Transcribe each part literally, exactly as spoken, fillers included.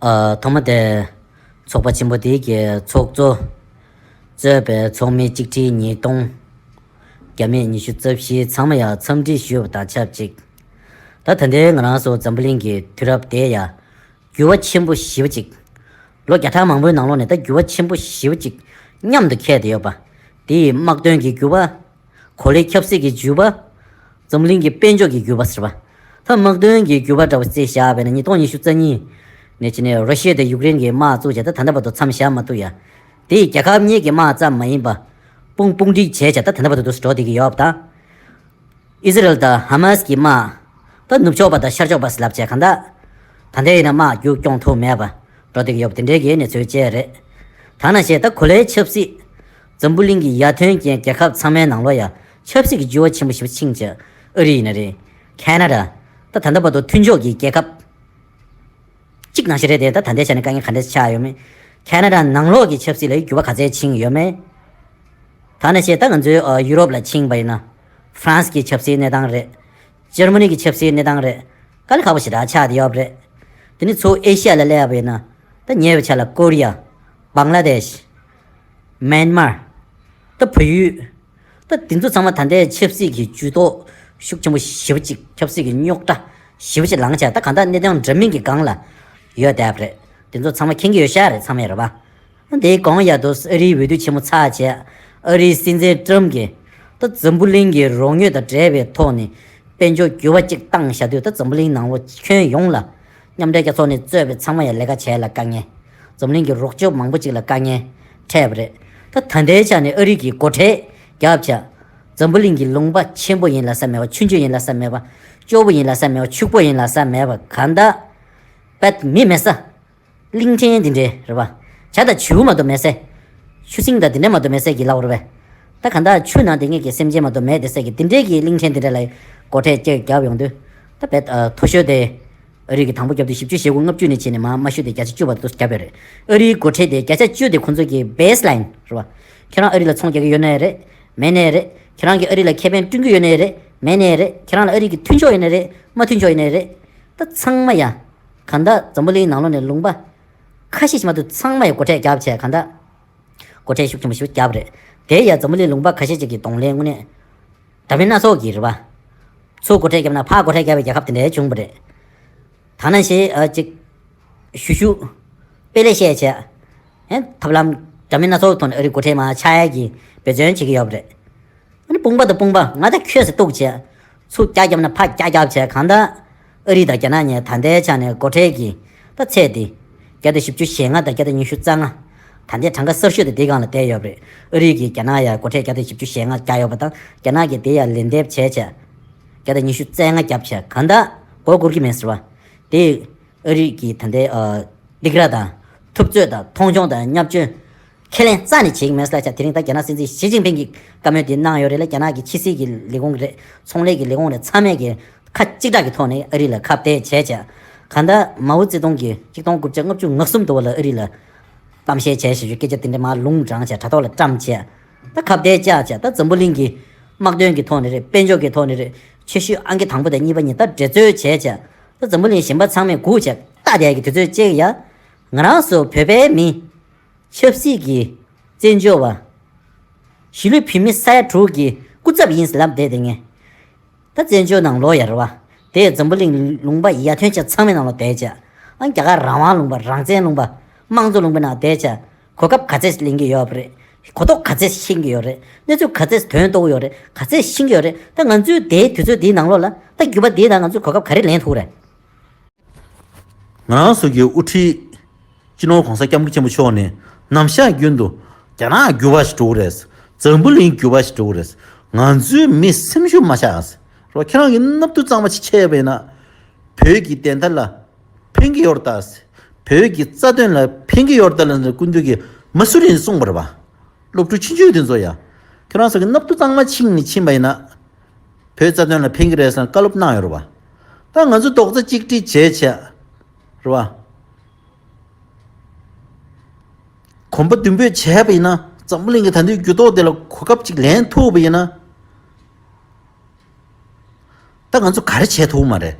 ཨ། ཐོག་མ་དེ། ཚོགས་པ་ཆེན་པོ་དེ་གི་ཚོགས་གཙོ་གཙོས་པའི་ཚོགས་མི་གཅིག་ཁྲི་ཉིས་སྟོང་བརྒྱ་མེད་ཉི་ཤུ་རྩ་བཞི་ཚང་མ་ཡང་འཚམས་འདྲི་ཞུས་པ་དང་ཆབས་ཅིག་ད་ད་ལྟའི་ང་རང་ཚོ་འཛམ་བུ་གླིང་གི་དུས་རབས་དེ་ཡང་འགྱུར་བ་ཆེན་པོ་ཞེ་པོ་ཅིག་ལོ་བརྒྱ་ཕྲག་མང་པོའི་ནང་ལོགས་ནས་ད་འགྱུར་བ་ཆེན་པོ་ཞེ་པོ་ཅིག་མཉམ་དུ་འཁེལ་བསྡད་ཡོད་པ། དེ་ཡི་དམག་དོན་གྱི་འགྱུར་བ། གོ་ལའི་ཆབ་སྲིད་ཀྱི་འགྱུར་བ། འཛམ་གླིང་གི་དཔལ་འབྱོར་གྱི་འགྱུར་བ་ཟེར་བ། ད་དམག་དོན་གྱི་འགྱུར་བ་འདྲ་བོ་རྩིས་བཞག་པ་ཡིན་ན་ཉིས་སྟོང་ཉི་ཤུ་རྩ་གཉིས་ནས་བྱས་ནས་རོ་ཤི་ཡ་དང་ཡུཀ་རེན་གྱི་དམག་བཙུགས་བྱས་ད་ད་ལྟ་བར་དུ་མཚམས་བཞག་མ་ཐུབ་ཡ། དེ་ཡི་རྒྱལ་ཁབ་གཉིས་ཀྱི་དམག་ཙམ་མ་ཡིན་པ། དཔུང་དཔུང་སྒྲིག་བྱས་བྱས་ད་ད་ལྟ་བར་དུ་འདུག་སེ་འགྲོ་བསྡད་ཀྱི་ཡོད་པ་དང་། ཨི་ཟི་རལ་དང་ཧ་མཱས་ཀྱི་དམག་ད་ནུབ་ཕྱོགས་པ་དང་ཤར་ཕྱོགས་པ་ཟེར་ལབ་བྱས་གང་ལྟར། ད་ལྟའི་ཡིན་ན་དམག་རྒྱུག་སྐྱོང་ཐུབ་མེད་པ་འགྲོ་བསྡད་ཀྱི་ཡོད་པ་དེ་འདྲའི་གི་གནས་ཚུལ་བཅས་རེད། ཐ་ན་ཞེས་ད་གོ་ལའི་ཆབ་སྲིད། འཛམ་བུ་གླིང་གི་ཡར་ཐོན་ཅན་རྒྱལ་ཁབ་ཚང་མའི་ནང་ལོགས་ཡ་ཆབ་སྲིད་ཀྱི་འགྱུར་བ་ཆེན་པོ་ཞེ་པོ་ཕྱིན་བྱས་ཨ་རི་ཡིན་ན་རེད། ཁེ་ན་ཌ། ད་ད་ལྟ་བར་དུ་མཐུན་ཕྱོགས་ཀྱི་རྒྱལ་ཁབ་གཅིག་ནང་བཞིན་རེད་དེ་ད་ད་ལྟའི་ཆ་ནས་དཀའ་ངལ་ག་འདྲ་ཆགས་ཡོད་མེད། ཁེ་ན་ཌ་ནང་ལོགས་ཀྱི་ཆབ་སྲིད་ལ་འགྱུར་བ་ག་ཚད་ཕྱིན་ཡོད་མེད། ཐ་ན་ཞེས་ད་ང་ཚོའི་ཨ་ཡུ་རོབ་ལ་ཕྱིན་པ་ཡིན་ན། ཧྥ་རན་སི་གི་ཆབ་སྲིད་གནས་སྟངས་རེད། འཇར་མ་ནི་གི་ཆབ་སྲིད་གནས་སྟངས་རེད། དཀའ་ལས་ཁག་པོ་ཞེ་དྲག་ཆགས་བསྡད་ཡོད་རེད། དེ་ནི་ཚུར་ཨེ་ཤི་ཡ་ལ་སླེབས་པ་ཡིན་ན། ད་ཉེ་བའི་ཆར་ལ་ཀོ་རི་ཡ། བང་ལ་དེཤ། མེན་མར། ད་བལ་ཡུལ། ད་དེ་ཚོ་ཚང་མ་ད་ལྟའི་ཆབ་སྲིད་ཀྱི་ཇུས་གཏོགས་ཤུགས་ཆེན་པོ་ཞེ་པོ་ཅིག་ཆབ་སྲིད་ཀྱི་རྙོག་དྲ་ཞེ་པོ་ཅིག་ལངས་བྱས་ད་གང་ལྟར་གནས་སྟངས་འདྲ་མིན་གྱི་སྒང་ལ་ཡོད་བསྡད་པ་རེད། དེ་ཚོ་ཚང་མ་མཁྱེན་གྱི་ཡོད་ཤག་རེད་ཚང་མས་རེད་པ། དེའི་གོང་ཡ་དུ་ཨ་རིའི་འོས་བསྡུ་ཆེན་མོ་ཚར་བྱས། ཨ་རིའི་སྲིད་འཛིན་ཀྲམ་གྱིས་ད་འཛམ་བུ་གླིང་གི་རོགས་དངུལ་དང་འབྲེལ་བའི་ཐོག་ནས་དཔལ་འབྱོར་འགྱུར་བ་གཅིག་བཏང་བཞག་དུས་ད་འཛམ་བུ་གླིང་ནང་ལོགས་ཁྱོན་ཡོངས་ལ་མཉམ་འབྲེལ་རྒྱལ་ཚོགས་ནས་གཙོས་པའི་ཚང་མ་ཡ་ལས་ཀ་བྱས་ལ་དཀའ་ངལ། འཛམ་གླིང་གི་རོགས་སྐྱོབ་མང་པོ་ཅིག་ལ་དཀའ་ངལ་འཕྲད་པ་རེད། ད་ད་ལྟའི་ཆ་ནས་ཨ་རི་གི་སྒོ་ཁྲལ་བརྒྱབ་བྱས། འཛམ་བུ་གླིང་གི་ལུང་པ་ཆེན་པོ་ཡིན་ལ་ས་མེད་པ་ཆུང་ཆུང་ཡིན་ལ་ས་མེད་པ། སྐྱོ་པོ་ཡིན་ལ་ས་མེད་པ་ཕྱུག་པོ་ཡིན་ལ་ས་མེད་པ་གང་ལྟར། པད་མི་མེད་ས། གླིང་ཕྲན་འདི་འདྲའི་རེད་པ། བྱ་དང་བྱིའུ་མ་གཏོགས་མེད་སའི། ཆུ་སྲིན་དང་འདི་འདྲ་མ་གཏོགས་མེད་སའི་གི་ལབ་རེད་པས། ད་གང་ལྟར་ཆུ་ནང་དེ་ངེད་ཀྱི་སེམས་ཅན་མ་གཏོགས་མེད་དེ་སའི་གི་འདི་འདྲའི་གི་གླིང་ཕྲན་འདི་འདྲ་ལ་སྒོ་ཁྲལ་སྐྱེལ་རྒྱབ་ཡོང་དུས། ད་བེད་མཐོ་ཤོས་དེ། ཨ་རི་གི་དང་པོ་རྒྱབ་དུས་བཞི་བཅུ་ཞེ་དགུ་ལྔ་བཅུ་ནས་བྱས་ནས་མ་དམའ་ཤོས་དེ་བརྒྱ་ཆ་བཅུ་བར་དུ་རྒྱབ་ཡོད་རེད། ཨ་རིའི་སྒོ་ཁྲལ་དེ་བརྒྱ་ཆ་བཅུ་དེ་ཁོང་ཚོ་གི་བེ་སི་ལ་ཡིན་རེད་པ། ཁྱེད་རང་ཨ་རི་ལ་ཚོང་རྒྱག་གི་ཡོད་ནའི་རེད། མེད་ནའི་རེད། ཁྱེད་རང་གིས་ཨ་རི་ལ་ཁེ་ཕན་བསྐྲུན་གྱི་ཡོད་ནའི་རེད། མེད་ནའི་རེད། ཁྱེད་རང་ལ་ཨ་རི་གི་མཐུན་ཕྱོགས་ཡོད་ནའི་རེད། མ་མཐུན་ཕྱོགས་ཡོད་ནའི་རེད། ད་ཚང་མ་ཡ། གང་ལྟར་འཛམ་བུ་གླིང་ནང་ལོགས་ནས་ལུང་པ། ཁ་ཤས་ཤིག་མ་གཏོགས་ཚང་མ་ཡ་སྒོ་ཁྲལ་རྒྱབ་བྱས་གང་ལྟར། སྒོ་ཁྲལ་ཤུགས་ཆེན་པོ་ཞིག་བརྒྱབ་རེད། དེ་ཡ་འཛམ་བུ་གླིང་ལུང་པ་ཁ་ཤས་ཅིག་གི་གདོང་ལེན་དངོས་གནས། འདྲ་མིན་སྣ་ཚོགས་ཀྱི་རེད་པ། ཚུར་སྒོ་ཁྲལ་བརྒྱབ་ན་ཕར་སྒོ་ཁྲལ་བརྒྱབ་པའི་རྒྱལ་ཁབ་དེ་འདྲའི་བྱུང་བ་རེད། ཐ་ན་ཞེས་ཨ་ཅིག་ཞུ་ཞུ། དཔེ་ལས་བཤད་བྱས། ཨེ་ཐབས་ལམ་འདྲ་མིན་སྣ་ཚོགས་ཐོག་ནས་ཨ་རི་སྒོ་ཁྲལ་མར་ཆག་ཡག་གི་འབད་བརྩོན་བྱེད་ཀྱི་ཡོད་པ་རེད། ཨ་ནི་དཔུང་པ་དང་དཔུང་པ་ང་དང་ཁྱོད་ཟེར་གཏུག་བྱས། ཚུར་རྒྱག་བརྒྱབ་ན་ཕར་རྒྱག་རྒྱབ་བྱས་གང་ལྟར། ཨ་རི་དང་རྒྱ་ནག་གཉིས་ད་ལྟའི་ཆ་ནས་སྒོ་ཁྲལ་གྱི་ད་ཚད་དེ་བརྒྱ་དང་བཞི་བཅུ་ཞེ་ལྔ་དང་བརྒྱ་དང་ཉི་ཤུ་རྩ་ལྔ། ད་ལྟའི་གྲངས་ཀ་གསར་ཤོས་དེ་དེའི་སྒང་ལ་བསྡད་ཡོད་པ་རེད། ཨ་རི་གིས་རྒྱ་ནག་ཡ་སྒོ་ཁྲལ་བརྒྱ་དང་བཞི་བཅུ་ཞེ་ལྔ་བརྒྱབ་ཡོད་པ་དང་རྒྱ་ནག་གིས་དེ་ཡ་ལན་འདེབས་བྱས་བྱས། བརྒྱ་དང་ཉི་ཤུ་རྩ་ལྔ་བརྒྱབ་བྱས་གང་ལྟར་མགོ་སྒུར་གྱི་མེད་ཟེར་བ། དེ་ཨ་རི་གི་ད་ལྟའི་ཨ་སྡིགས་ར་དང་ཐུབ་ཚོད་དང་མཐོང་ཆུང་དང་བརྙས་བཅོས་ཁས་ལེན་རྩ་ནས་བྱེད་ཀྱི་མེད་ཟེར་ལ་བྱ། དེ་རིང་ད་རྒྱ་ནག་སྲིད་འཛིན་ཞི་ཅིན་ཕིང་གིས་བཀའ་མོལ་དེ་གནང་ཡོད་རེད་ལ། རྒྱ་ནག་གི་ཕྱི་སྲིད་ཀྱི་ལས་ཁུངས་རེད། ཚོང་ལས་ཀྱི་ལས་ཁུངས་རེད། ཚང་མས་ཀྱི་ཁ་གཅིག་གྲགས་ཀྱི་ཐོག་ནས་ཨ་རི་ལ་ཁ་གཏད་བྱས་བྱས། གང་ལྟར་མའོ་ཙེ་ཏུང་གིས་གཅིག་སྟོང་དགུ་བརྒྱ་ལྔ་བཅུ་ང་གསུམ་དུ་བ་ལ་ཨ་རི་ལ་གཏམ་བཤད་བྱས་ཞེས་ཞུ་སྐད་ཆ་དེ་འདྲ་མར་ལུང་དྲངས་བྱས་དྲ་ཐོག་ལ་བཀྲམ་བྱས། ད་ཁ་གཏད་བཅག་བྱས་ད་འཛམ་བུ་གླིང་གི་དམག་དོན་གྱི་ཐོག་ནས་རེད། དཔལ་འབྱོར་གྱི་ཐོག་ནས་རེད། ཆེ་ཤོས་ཨང་ཀི་དང་པོ་དང་གཉིས་པ་གཉིས་ད་འགྲན་རྩོད་བྱས་བྱས། ད་འཛམ་བུ་གླིང་གཞན་པ་ཚང་མས་སྒུག་བྱས་ལྟ་བསྡད་ཀྱི་དུས་ཚོད་ཅིག་ཡ། ང་རང་ཚོ་བོད་པའི་མི། ཆབ་སྲིད་ཀྱི་བཙན་བྱོལ་བ། གཞིས་ལུས་བོད་མི་ས་ཡ་དྲུག་གི་སྐུ་ཚབ་ཡིན་ལབ་བསྡད་དེ་ངས། ད་བཙན་བྱོལ་ནང་ལོགས་ཡ་རེད་བ། དེ་འཛམ་བུ་གླིང་ལུང་པ་ཡར་ཐོན་ཆ་ཚང་མའི་ནང་ལོགས་བསྡད་བྱས། ཨ་རྒྱ་གར་རང་དབང་ལུང་པ་རང་བཙན་ལུང་པ། དམངས་གཙོ་ལུང་པའི་ནང་བསྡད་བྱས། གོ་སྐབས་ག་ཚད་ལེན་གྱི་ཡོད་པ་རེད། གོ་རྟོགས་ག་ཚད་ཤེས་ཀྱི་ཡོད་རེད། གནས་ཚུལ་ག་ཚད་དོན་རྟོགས་ཡོད་རེད། ག་ཚད་ཤེས་ཀྱི་ཡོད་རེད། ད་ང་ཚོའི་དེའི་དུས་ཚོད་འདིའི་ནང་ལོགས་ལ་ད་འགྱུར་བ་འདིའི་ནང་ང་ཚོས་གོ་སྐབས་ག་རེ་ལེན་ཐུབ་རེད། ང་རང་ཚོ་གི་དབུ་ཁྲིད་སྤྱི་ནོར་གོང་ས་སྐྱབས་མགོན་ཆེན་པོ་མཆོག་ནས་ནམ་ཞག་རྒྱུན་དུ་རྒྱ་ནག་འགྱུར་བ་ཞིག་འགྲོ་གི་རེད། འཛམ་བུ་གླིང་འགྱུར་བ་ཞིག་འགྲོ་གི་རེད། ང་ཚོའི་མི་སེམས་ཤུགས་མ་ཆག་རོགས། ཁྱེད་རང་གི་སྣབས་དུ་གཙང་མ་ཞིག་ཆད་པ་ཡིན་ན། བོད་ཀྱི་བདེན་མཐའ་ལ་ཕན་གྱི་ཡོད་རེད་ད། བོད་ཀྱི་རྩ་དོན་ལ་ཕན་གྱི་ཡོད་རེད་ད་ལབ་ནས་སྐུ་མདུན་གྱིས་མ་སུ་རིན་གསུངས་པ་རེད་པ། སློབ་ཕྲུག་ཆུང་ཆུང་དེ་ཚོ་ཡ། ཁྱེད་རང་ཚོ་གི་སྣབས་དུ་གཙང་མ་ཕྱིན་ནས་ཕྱིན་པ་ཡིན་ན། བོད་རྩ་དོན་ལ་ཕན་གྱི་རེད་ཟེར་ནས་བཀའ་སློབ་གནང་ཡོད་རེད་པ། ད་ང་ཚོ་རྡོག་རྩ་གཅིག་སྒྲིལ་བྱས་བྱས། རེད་པ། གོམ་པ་མདུན་སྤོས་བྱས་པ་ཡིན་ན་འཛམ་བུ་གླིང་གི་ད་ལྟའི་འགྱུར་ལྡོག་དེ་ལ་གོ་སྐབས་ཅིག་ལེན་ཐུབ་པ་ཡིན་ན། ད་ང་ཚོ་ག་རེ་བྱས་ཐུབ་མ་རེད།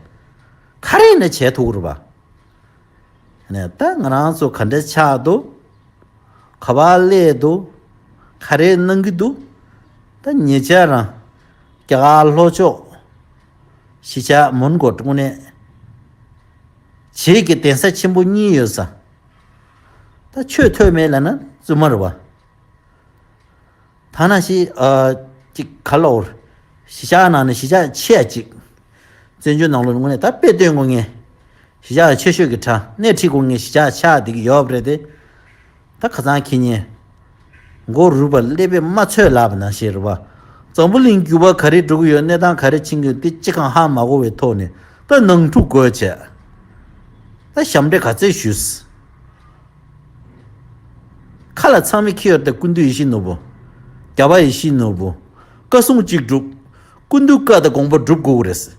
ག་རེ་ཡིན་ན་བྱས་ཐུབ་རེད་པ། ནས་ད་ང་རང་ཚོ་ག་འདྲ་ཆགས་འདུག་ག་པར་སླེབས་འདུག་ག་རེ་གནང་གི་འདུག་ད་ཉེ་ཆར་རང་རྒྱ་གར་ལྷོ་ཕྱོགས་གཞིས་ཆགས་མོན་གྷོ་དངོས་གནས་བྱེས་ཀྱི་གདན་ས་ཆེན་པོ་གཉིས་ཡོད་ས། ད་ཆོས་ཐོས་མེད་ལབ་ན་རྫུན་མ་རེད་བ། ཐ་ན་ཞིག་ཨ་ཅིག་ག་ལོར་གཞིས་ཆགས་ནང་ནས་གཞིས་ཆགས་ཆེ་ཡ་ཅིག་བཙན་བྱོལ་ནང་ལོགས་དངོས་གནས་ད་དཔེ་སྟོན་དགོས་ངེས། གཞིས་ཆགས་ཆེ་ཤོས་ཀྱི་གྲྭ་སྣེ་ཁྲིད་དགོས་ངེས་གཞིས་ཆགས་ཆགས་བསྡད་ཀྱི་ཡོད་རེད་དེ། ད་ཁ་སང་ཁེ་ཉེ་མགོ་རུལ་བ་ཀླད་པས་མ་ཚོས་ལབ་པ་ནང་བཞིན་རེད་བ། འཛམ་བུ་གླིང་འགྱུར་བ་ག་རེ་འགྲོ་གི་ཡོད། གནས་སྟངས་ག་རེ་ཕྱིན་གྱི་ཡོད་འདི་ཅི་གང་ཧ་མ་གོ་བའི་ཐོག་ནས་ད་ནང་འཁྲུག་དགོས་བྱས། ད་ཞབས་འདྲེན་ག་ཚད་ཞུས། ཁ་ལ་ཚང་མས་འཁྱེར་ཡོད་རེད་དེ། སྐུ་མདུན་ཡིད་བཞིན་ནོར་བུ། རྒྱལ་བ་ཡིད་བཞིན་ནོར་བུ། བཀའ་གསུང་གཅིག་སྒྲུབ། སྐུ་མདུན་བཀའ་དང་དགོངས་པ་སྒྲུབ་དགོས་ཀྱི་རེད།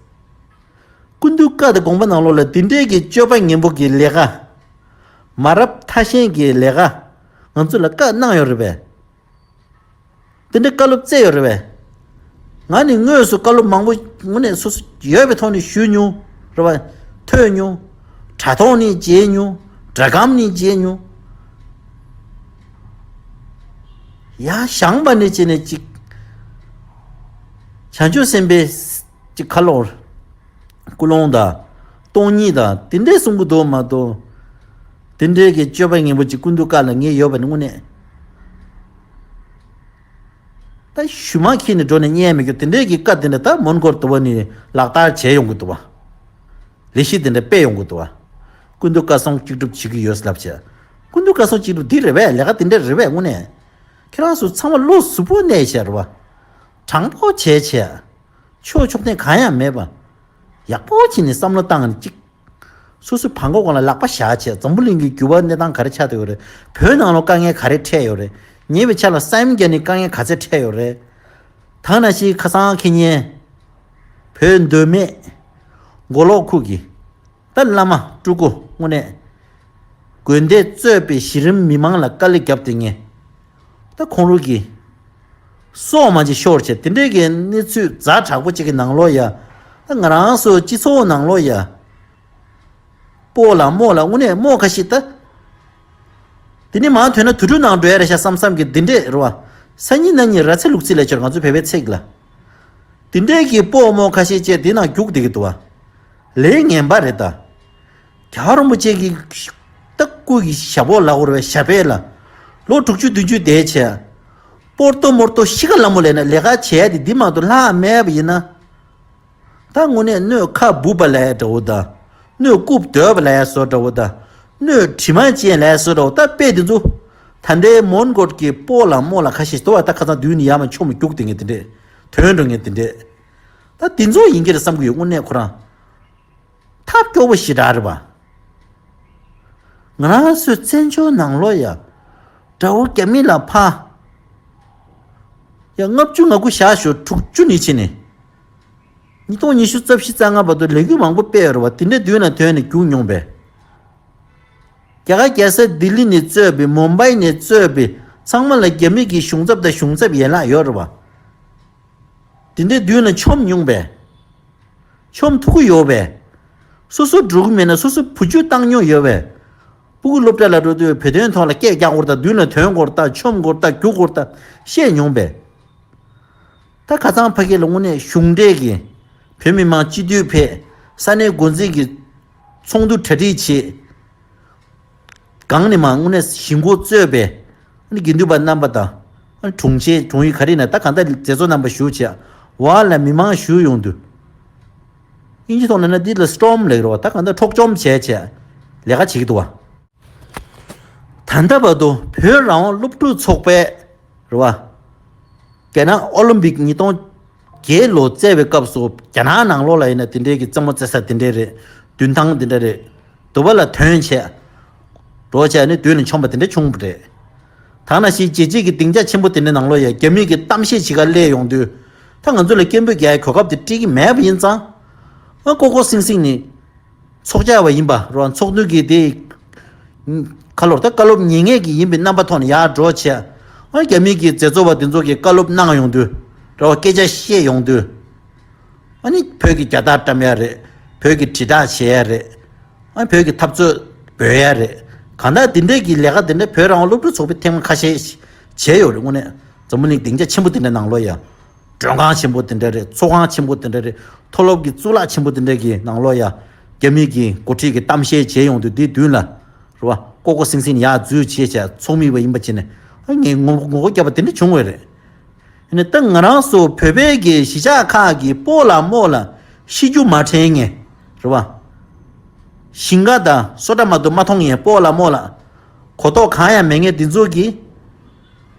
སྐུ་མདུན་བཀའ་དང་དགོངས་པ་ནང་ལོགས་ལ་འདི་འདྲའི་གི་སྤྱོད་པ་ངན་པོ་གི་ལས་ཀ་མ་རབས་ཐ་ཤལ་གྱི་ལས་ཀ་ང་ཚོ་ལ་བཀའ་གནང་ཡོད་རེད་པས། དེ་འདྲའི་བཀའ་སློབ་སྩལ་ཡོད་རེད་པས། ང་ནི་དངོས་སུ་བཀའ་སློབ་མང་པོ་དངོས་གནས་སོ་སོ་ཡོད་པའི་ཐོག་ནས་ཞུས་མྱོང་རེད་པ། ཐོས་མྱོང་། དྲ་ཐོག་ནས་མཇལ་མྱོང་། དྲ་སྒམ་ནས་མཇལ་མྱོང་། ཡང་བཞེངས་པ་ནས་བྱས་ནས་ཅིག་བྱང་ཆུབ་སེམས་དཔའི་ཅིག་ཁ་ལོར། ཀུན་སློང་དང་། སྟོང་ཉིད་དང་དེ་འདྲས་གསུང་གི་འདུག་མ་གཏོགས། དེ་འདྲས་ཀྱི་སྤྱོད་པ་ངན་པོ་ཅིག་སྐུ་མདུན་བཀའ་ལ་ངེས་ཡོད་པ་ནི་དངོས་གནས། ད་ཞུ་མ་ཁྱེར་ནས་འགྲོ་ནས་རྙེད་མི་རྒྱུ་དེ་འདྲས་ཀྱི་བཀའ་དེ་འདྲ་ད་མོན་གྷོར་དུ་བ་ནི་ལག་བསྟར་བྱས་ཡོང་གི་འདུག་བ། ལས་གཞི་དེ་འདྲ་སྤེལ་ཡོང་གི་འདུག་བ། སྐུ་མདུན་བཀའ་གསུང་གཅིག་སྒྲུབ་བྱེད་ཀྱི་ཡོད་ལབ་བྱས། སྐུ་མདུན་བཀའ་གསུང་གཅིག་སྒྲུབ་འདི་རེད་པས། ལས་ཀ་དེ་འདྲ་རེད་པས་དངོས་གནས། ཁྱེད་རང་ཚོ་ཚང་མ་བློ་གཟུ་བོ་གནས་བྱས་རེད་བ། དྲང་པོ་བྱས་བྱས། ཕྱོགས་ཕྱོགས་ཐེངས་གང་ཡང་མེད་པ། ཡག་པོ་བྱས་ནས་བསམ་བློ་བཏང་ནས་གཅིག་སོ་སོའི་བྲང་ཁོག་སྒང་ལ་ལག་པ་བཞག་བྱས། འཛམ་བུ་གླིང་གི་འགྱུར་བ་གནས་སྟངས་ག་རེ་ཆགས་བསྡད་ཡོད་རེད། བོད་ནང་ལོགས་དཀའ་ངལ་ག་རེ་འཕྲད་ཡོད་རེད། ཉེ་བའི་ཆར་ལ་སེམས་རྒྱ་ནི་དཀའ་ངལ་ག་ཚད་འཕྲད་ཡོད་རེད། ཐང་ན་ཞིག་ཁ་སང་ཁེ་ཉེ་བོད་མདོ་སྨད་མགོ་ལོག་ཁུལ་གྱི་ད་བླ་མ་སྤྲུལ་སྐུ་དངོས་གནས་དགོན་སྡེ་གཙོས་པའི་གཞི་རིམ་མི་མང་ལ་དཀའ་ལས་བརྒྱབ་བསྡད་མཁན། ད་ཁོང་རང་གི་སྲོག་མ་ཅིག་ཤོར་བྱས་དེ་འདྲའི་གི་གནས་ཚུལ་ཛ་དྲག་པོ་ཅིག་གི་ནང་ལོགས་ཡ། ད་ང་རང་ཚོ་སྤྱི་ཚོགས་ནང་ལོགས་ཡ། སྤོ་ལགས་རྨོ་ལགས་དངོས་གནས་རྨོ་ཁ་ཤས་ད། དེ་ནས་མར་ཐོན་ན་དུད་འགྲོའི་ནང་འགྲོ་ཡ་རེད་ཤག་བསམ་བསམ་གི་འདི་འདྲས་རེད་བ། སང་ཉིན་གནངས་ཉིན་ར་ཚ་ལུག་རྫི་ལབ་ཀྱི་ཡོད་རེད་ང་ཚོ་བོད་པའི་ཚིག་ལ། འདི་འདྲས་ཀྱི་སྤོ་རྨོ་ཁ་ཤས་བཅས་དེ་ནང་རྒྱུག་བསྡད་ཀྱི་འདུག་བ། ལས་ངན་པ་རེད་ད། རྒྱལ་བ་རིན་པོ་ཆེ་གི་ད་སྐུ་གི་ཞབས་འོག་ལབ་དགོས་རེད་པས། ཞབས་པད་ལ། ལོ་དྲུག་ཅུ་བདུན་ཅུ་འདས་བྱས། སྤོ་རྟོ་རྨོ་རྟོ་ཤི་ཁ་ལ་མོ་ལས་ན་ལས་ཀ་བྱས་ཏེ་འདི་མ་གཏོགས་ལྷག་མེད་པ་ཡིན་ན། ད་དངོས་གནས་སྣོད་ཁ་སྦུབ་པ་ལ་ཡ་འདྲ་བོ་དང་། སྣོད་རྐུབ་རྡོལ་པ་ལ་ཡ་བཟོ་འདྲ་བོ་དང་། སྣོད་དྲི་མ་ཅན་ལ་ཡ་བཟོ་འདྲ་བོ་ད་དཔེ་འདི་ཚོ། ད་ལྟའི་མོན་གྷོ་གི་སྤོ་ལགས་རྨོ་ལགས་ཁ་ཤས་ལྟོ་བ་ད་ཁ་སང་དུས་ནི་ཡར་མར་མཆོང་མི་རྒྱུག་དེ་ངས་དེ་འདྲས། དོན་འགྲོ་ངས་དེ་འདྲས། ད་དེ་ཚོ་ཡིན་གྱི་རེད་བསམ་གྱི་ཡོད་དངོས་གནས་ཁོ་རང་། ཐབས་སྐྱོ་བོ་ཞེ་དྲག་རེད་པ། ང་རང་ཚོའི་བཙན་བྱོལ་ནང་ལོགས་ཡ། དགྲ་བོ་རྒྱ་མི་ལ་ཕ། ཡ་ལྔ་བཅུ་ང་དགུ་བཞག་ཞོག་དྲུག་ཅུ་ནས་ཕྱིན་ནས། ཉིས་སྟོང་ཉི་ཤུ་རྩ་བཞི་རྩ་ལྔ་བར་དུ་ལས་འགུལ་མང་པོ་སྤེལ་ཡོད་རེད་བ། དེ་འདྲའི་མདུན་ལ་ཐོན་ནས་རྒྱུགས་མྱོང་པས། རྒྱ་གར་རྒྱལ་ས་ལྡི་ལི་ནས་གཙོས་པའི་མུམ་བྷའི་ནས་གཙོས་པའི་ཚང་མ་ལ་རྒྱ་མི་གི་གཞུང་ཚབ་དང་གཞུང་ཚབ་ཡན་ལག་ཡོད་རེད་བ། དེ་འདྲའི་མདུན་ལ་མཆོང་མྱོང་པས། མཆོང་ཐུབ་ཀྱི་ཡོད་པས། སོ་སོ་འགྲོ་གི་མེད་ན་སོ་སོ་བུ་རྒྱུད་བཏང་མྱོང་ཡོད་པས། སྤུ་གུ་སློབ་གྲྭ་ལ་འགྲོ་དུས་བོད་དོན་ཐོག་ལ་སྐད་རྒྱག་དགོས་རེད་ད། མདུན་ལ་ཐོན་དགོས་རེད་ད། མཆོང་དགོས་རེད་ད། རྒྱུག་དགོས་རེད་ད་བཤད་མྱོང་པས། ད་ཁ་སང་ཕ་གི་ལ་དངོས་གནས་གཞུང་འབྲེལ་གྱི་བོད་མི་མང་སྤྱི་འཐུས་ཕེབས། ས་གནས་འགོ་འཛིན་གྱི་ཚོགས་འདུ་གྲ་སྒྲིག་བྱེད། གང་ནས་མང་དངོས་གནས་གཞིས་འགོ་གཙོས་པའི་ཨ་ནི་དགེ་འདུན་པ་རྣམ་པ་དང་། ཨ་ནི་དྲུང་ཆེ་དྲུང་ཡིག་ག་རེ་ན་ད་གང་ལྟར་མཛད་གཙོ་རྣམ་པ་བཞུགས་བྱས། བར་ལ་མི་མང་བཞུགས་ཡོང་དུས། དབྱིན་ཇི་ཐོག་ནས་ན་འདི་ལ་སི་ཊོམ་ལབ་ཀྱི་རེད་བ། ད་གང་ལྟར་འཕྲོག་བཅོམ་བྱས་བྱས་ལས་ཀ་བྱེད་ཀྱི་འདུག་བ། ད་ལྟ་བར་དུ་བོད་རང་དབང་སློབ་ཕྲུག་ཚོགས་པས་རེད་བ། རྒྱ་ནག་ཨོ་ལིམ་པིག་ཉིས་སྟོང་བརྒྱད་ལོ་རྩེ་བའི་སྐབས་སུ་རྒྱ་ནག་ནང་ལོགས་ལ་ཡིན་ན་དེ་འདྲའི་གི་རྩེད་མོ་རྩེ་ས་དེ་འདྲའི་རེད། མདུན་ཐང་དེ་འདྲ་རེད། དུ་བ་ལ་ཐོན་བྱས། འགྲོ་བྱས་ནས་མདུན་ལ་མཆོང་པ་དེ་འདྲ་བྱུང་བ་རེད། ད་ནང་བཞིན་རྒྱལ་སྤྱི་གི་སྡིངས་ཆ་ཆེན་པོ་དེ་འདྲའི་ནང་ལོགས་ཡ་རྒྱ་མི་གི་གཏམ་བཤད་བྱེད་ག་སླེབས་ཡོང་དུས། ད་ང་ཚོ་ལ་སྐད་འབོད་རྒྱག་ཡ་གོ་སྐབས་དེ་སྤྲད་ཀྱི་མེད་པ་ཡིན་ཙང་། ཨ་ཀོ་ཀོ་སིང་སིང་ནི། ཚོགས་བཅར་བ་ཡིན་པ་རོ། ཚོགས་འདུ་གི་དེ་ཁ་ལོར་ད་བཀའ་སློབ་ཉན་མཁན་གྱི་ཡིན་པའི་རྣམ་པ་ཐོག་ནས་ཡར་འགྲོ་བྱས། ཨ་རྒྱ་མི་གི་མཛད་གཙོ་བ་དེ་ཚོ་གི་བཀའ་སློབ་གནང་ཡོང་དུས་རོ། སྐད་ཆ་བཤད་ཡོང་དུས། ཨ་ནི་བོད་ཀྱི་རྒྱལ་དར་བཀྲམ་ཡ་རེད། བོད་ཀྱི་དྲིལ་བསྒྲགས་བྱེད་ཡ་རེད། ཨ་ནི་བོད་ཀྱི་འཐབ་རྩོད་ འབོད་ཡ་རེད། གང་ལྟར་དེ་འདྲས་ཀྱི་ལས་ཀ་དེ་འདྲས་བོད་རང་དབང་སློབ་ཕྲུག་ཚོགས་པས་ཐེངས་མ་ཁ་ཤས་བྱས་ཡོད་རེད། དངོས་གནས་འཛམ་བུ་གླིང་སྡིངས་ཆ་ཆེན་པོ་དེ་འདྲས་ནང་ལོགས་ཡ། མགྲོན་ཁང་ཆེན་པོ་དེ་འདྲ་རེད། ཚོགས་ཁང་ཆེན་པོ་དེ་འདྲ་རེད། མཐོ་སློབ་ཀྱི་གཙུག་ལག་ཆེན་པོ་དེ་འདྲ་གི་ནང་ལོགས་ཡ། རྒྱ་མི་གི་འགོ་ཁྲིད་ཀྱི་གཏམ་བཤད་བྱས་ཡོང་དུས་དེའི་མདུན་ལ། རེད་བ། ལྐོག་ལྐོག་ཟིང་ཟིང་ཡར་འཛུལ་བྱས་བྱས་ཚོགས་མི་བ་ཡིན་པ་བྱས་ནས། ཨ་ངས་ངོ་ངོ་རྒོལ་བརྒྱབ་པ་དེ་འདྲ་བྱུང་བས་རེད། ཨ་ནི་ད་ང་རང་ཚོ་བོད་པའི་གི་གཞིས་ཆགས་ཁག་གི་སྤོ་ལགས་རྨོ་ལགས་ཤི་རྒྱུ་མ་དྲན་ངས། རེད་བ། ཞིང་ཁ་དང་སོ་ཊ་མ་གཏོགས་མ་མཐོང་ངས་སྤོ་ལགས་རྨོ་ལགས། གོ་རྟོགས་གང་ཡང་མེད་མཁན་དེ་ཚོ་གིས།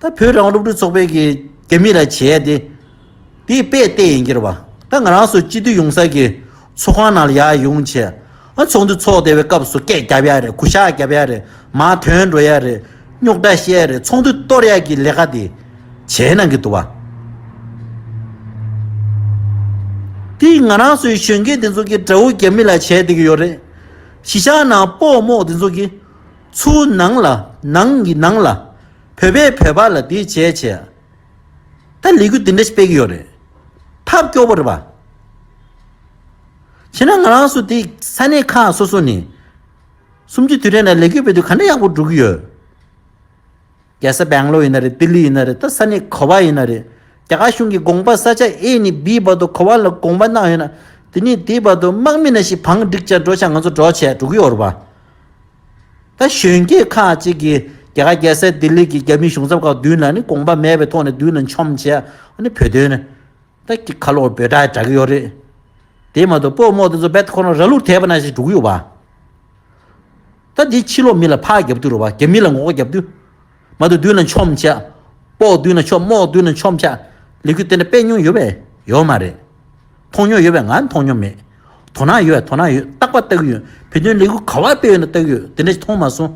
ད་བོད་རང་དབང་སློབ་ཕྲུག་ཚོགས་པའི་གི་རྒྱ་མི་ལ་བྱས་ཏེ། དེའི་དཔེ་བལྟས་ཡིན་གྱི་རེད་བ། ད་ང་རང་ཚོ་སྤྱི་འཐུས་ཡོང་ས་གི་ཚོགས་ཁང་ནང་ལ་ཡར་ཡོང་བྱས། ཨ་ཚོགས་འདུ་ཚོགས་བསྡད་པའི་སྐབས་སུ་སྐད་རྒྱབ་ཡ་རེད། གུས་ཞབས་རྒྱབ་ཡ་རེད། མར་ཐོན་འགྲོ་ཡ་རེད། རྙོག་དྲ་བཤད་ཡ་རེད། ཚོགས་འདུ་གཏོར་ཡ་གི་ལས་ཀ་དེ་བྱས་གནང་གི་འདུག་བ། དེ་ང་རང་ཚོའི་གཞོན་སྐྱེས་དེ་ཚོ་གི་དགྲ་བོ་རྒྱ་མི་ལ་བྱས་བསྡད་ཀྱི་ཡོད་རེད། གཞིས་ཆགས་ནང་སྤོ་རྨོ་དེ་ཚོ་གི་ཚུར་ནང་ལ་ནང་གི་ནང་ལ། བོད་པས་བོད་པ་ལ་དེ་བྱས་བྱས། ད་ལས་འགུལ་འདི་འདྲ་ཞིག་སྤེལ་གྱི་ཡོད་རེད། ཐབས་སྐྱོ་པོ་རེད་པ། བྱས་ན་ང་རང་ཚོ་དེ་ས་གནས་ཁག་སོ་སོ་ནས། གསུམ་བཅུའི་དུས་དྲན་ལ་ལས་འགུལ་སྤེལ་དུས་ག་འདྲ་ཡག་པོ་འགྲོ་གི་ཡོད། རྒྱལ་ས་སྦེང་ལོར་ཡིན་ན་རེད། ལྡི་ལི་ཡིན་ན་རེད། ད་ས་གནས་ག་པར་ཡིན་ན་རེད། རྒྱ་གར་གཞུང་གི་དགོངས་པ་ས་ཆ་A་ནས་B་བར་དུ་ག་པར་ལ་དགོངས་པ་གནང་ཡོད་ན། དེ་ནས་དེའི་བར་དུ་དམག་མི་ནང་བཞིན་བང་བསྒྲིགས་བྱས་འགྲོ་བྱས་ང་ཚོ་འགྲོ་བྱས་འགྲོ་གི་ཡོད་རེད་པ། ད་གཞོན་སྐྱེས་ཁག་ཅིག་གིས་རྒྱ་གར་རྒྱལ་ས་ལྡི་ལི་གི་རྒྱ་མི་གཞུང་ཚབ་ཁང་མདུན་ལ་ནི་དགོངས་པ་མེད་པའི་ཐོག་ནས་མདུན་ལ་མཆོངས་བྱས། ཨ་ནི་བོད་དོན་ནི་ད་ཀྱི་ཁ་ལོག་འབོད་སྒྲ་སྒྲག་གི་ཡོད་རེད། དེ་མ་གཏོགས་སྤོ་རྨོ་དེ་ཚོ་རྦད་ཁོ་རང་ར་ལུག་དེད་པ་ནང་བཞིན་འགྲོ་གི་ཡོད་པ། ད་འདི་ཕྱི་ལོགས་མི་ལ་ཕར་རྒྱབ་དུས་རེད་པ། རྒྱ་མི་ལ་ངོ་རྒོལ་རྒྱབ་དུས། མ་གཏོགས་མདུན་ལ་མཆོངས་བྱས། སྤོ་མདུན་ལ་མཆོངས། རྨོ་མདུན་ལ་མཆོངས་བྱས། ལས་འགུལ་དེ་འདྲ་སྤེལ་མྱོང་ཡོད་པས། ཡོད་མ་རེད། མཐོང་མྱོང་ཡོད་པས། ང་མཐོང་མྱོང་མེད། དོ་སྣང་ཡོད་པས། དོ་སྣང་ཡོད། རྟག་པར་ལྟ་གི་ཡོད། བོད་དོན་ལས་འགུལ་ག་པར་སྤེལ་ཡོད་ན་ལྟ་གི་ཡོད། དེ་འདྲ་ཞིག་མཐོང་མ་སོང་།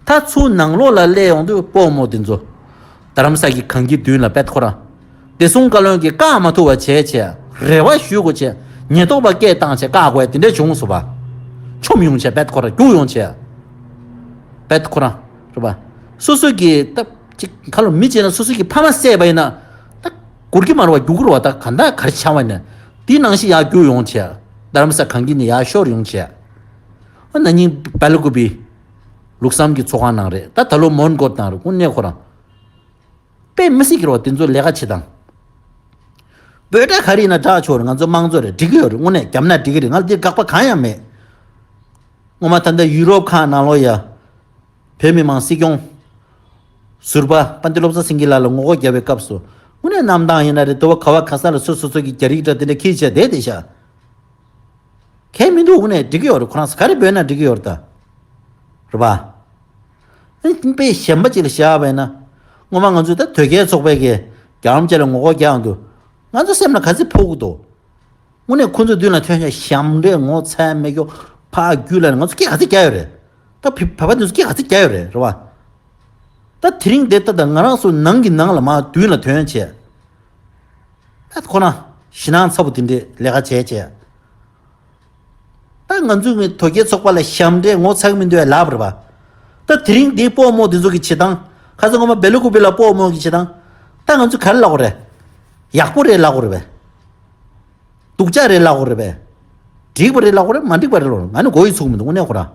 ད་ཚུར་ནང་ལོགས་ལ་སླེབས་ཡོང་དུས་སྤོ་རྨོ་དེ་ཚོ། རྡ་རམ་ས་གི་གངས་སྐྱིད་མདུན་ལ་རྦད་ཁོ་རང་། བདེ་སྲུང་བཀའ་བློན་གྱིས་བཀག་མ་ཐུབ་པ་བྱས་བྱས། རེ་བ་ཞུ་དགོས་བྱས། ཉེན་རྟོག་པ་སྐད་བཏང་བྱས་བཀག་དགོས་དེ་འདྲ་བྱུང་སོང་པ། མཆོངས་ཡོང་བྱས་རྦད་ཁོ་རང་རྒྱུགས་ཡོང་བྱས། རྦད་ཁོ་རང་། རེད་པ། སོ་སོ་གི་ད་ཅིག་ཁ་ལོ་མི་བྱས་ན་སོ་སོ་གི་ཕ་མ་བསད་པ་ཡིན་ན། ད་སྒུར་གི་མ་རེད་པ། རྒྱུག་གི་རེད་པ། ད་ག་འདྲ་ག་རེ་ཆགས་པ་ཡིན་ན། དེའི་ནང་བཞིན་ཡར་རྒྱུགས་ཡོང་བྱས། རྡ་རམ་ས་གངས་སྐྱིད་ནས་ཡར་ཤོར་ཡོང་བྱས། ཨ་ན་ནིང་སྦེལ་ཀོབ་པི། ལུགས་བསམ་གྱི་ཚོགས་ཁང་ནང་རེད། ད་ད་ལོ་མོན་གྷོ་ནང་རེད། དངོས་གནས་ཁོ་རང་། དཔེ་མི་སྲིད་ཀྱི་རེད་པ། དེ་ཚོ་ལས་ཀ་བྱེད་སྟངས། འབོད་སྒྲ་ག་རེ་ཡིན་ན་སྒྲག་ཆོག་རེད། ང་ཚོ་དམངས་གཙོ་རེད། འགྲིག་གི་ཡོད་རེད། དངོས་གནས་བརྒྱབ་ན་འགྲིག་གི་རེད། ང་ལ་འདིར་དགག་པ་གང་ཡང་མེད། སྔོན་མ་ད་ལྟ་ཡུ་རོབ་ཁག་ནང་ལོགས་ཡ། བོད་མི་མང་སྲིད་སྐྱོང་ཟུར་པ་དཔལ་ལྡན་བློ་བཟང་སེང་གེ་ལགས་ལ་ངོ་རྒོལ་བརྒྱབ་པའི་སྐབས་སུ། དངོས་གནས་གནམ་ཐང་ཡིན་ན་རེད། དུ་བ་ག་བ་ག་ས་ལ་སོ་སོ་སོ་གི་རྒྱ་རིགས་འདྲ་དེ་འདྲ་ཁྱེར་བྱས་བསྡད་བསྡད་ཤག་གལ་མི་འདུག། དངོས་གནས་འགྲིག་གི་ཡོད་རེད། ཁོ་རང་ཚོ་ག་རེ་འབོད་ན་འགྲིག་གི་ཡོད་རེད་ད། རེད་པ། ཨ་ནི་དཔེ་གཞན་པ་ཅིག་ལ་བཞག་པ་ཡིན་ན། སྔོན་མ་ང་ཚོས་ད་དོལ་རྒྱལ་ཚོགས་པའི་གི་རྒྱལ་བམ་ཅིག་ལ་ངོ་རྒོལ་རྒྱག་ཡོང་དུས། ང་ཚོ་སེམས་ལ་ག་ཚོད་ཕོག་གི་འདུག། དངོས་གནས་ཁོ་ཚོའི་མདུན་ལ་ཐོན་ཤག་ཞབས་འདྲེན་ངོ་ཚ་མེད་ཀྱོག་ཕར་རྒྱུགས་ལ་ང་ཚོ་སྐད་ག་ཚོད་རྒྱག་ཡོད་རེད། ད་བོད་བོད་པ་འདི་ཚོ་སྐད་ག་ཚོད་རྒྱག་ཡོད་རེད། རེད་པ། ད་དེ་རིང་འདི་ལྟ་ད་ང་རང་ཚོ་ནང་གི་ནང་ལ་མར་མདུན་ལ་ཐོན་བྱས། ད་ཁོ་ན་ཞེད་སྣང་ཚ་པོ་དེ་འདྲའི་ལས་ཀ་བྱས་བྱས། ད་ང་ཚོའི་མི་དོལ་རྒྱལ་ཚོགས་པ་ལ་ཞབས་འདྲེན་ངོ་ཚ་གི་མི་འདུག་པས་ལབ་རེད་པ། ད་དེ་རིང་འདིའི་སྤོ་རྨོ་འདི་ཚོ་གི་བྱེད་སྟངས། ཁ་སང་སྔོན་མ་སྦེལ་ཀོབ་པི་ལ་སྤོ་རྨོ་གི་བྱེད་སྟངས། ད་ང་ཚོས་ག་རེ་ལབ་དགོས་རེད། ཡག་པོ་རེད་ལབ་དགོས་རེད་པས། སྡུག་ཅག་རེད་ལབ་དགོས་རེད་པས། འགྲིག་པ་རེད་ལབ་དགོས་རེད། མ་འགྲིག་པ་རེད་ལབ་དགོས་རེད། ང་ནི་མགོ་ཡི་ཚུགས་མི་འདུག། དངོས་གནས་ཁོ་རང་།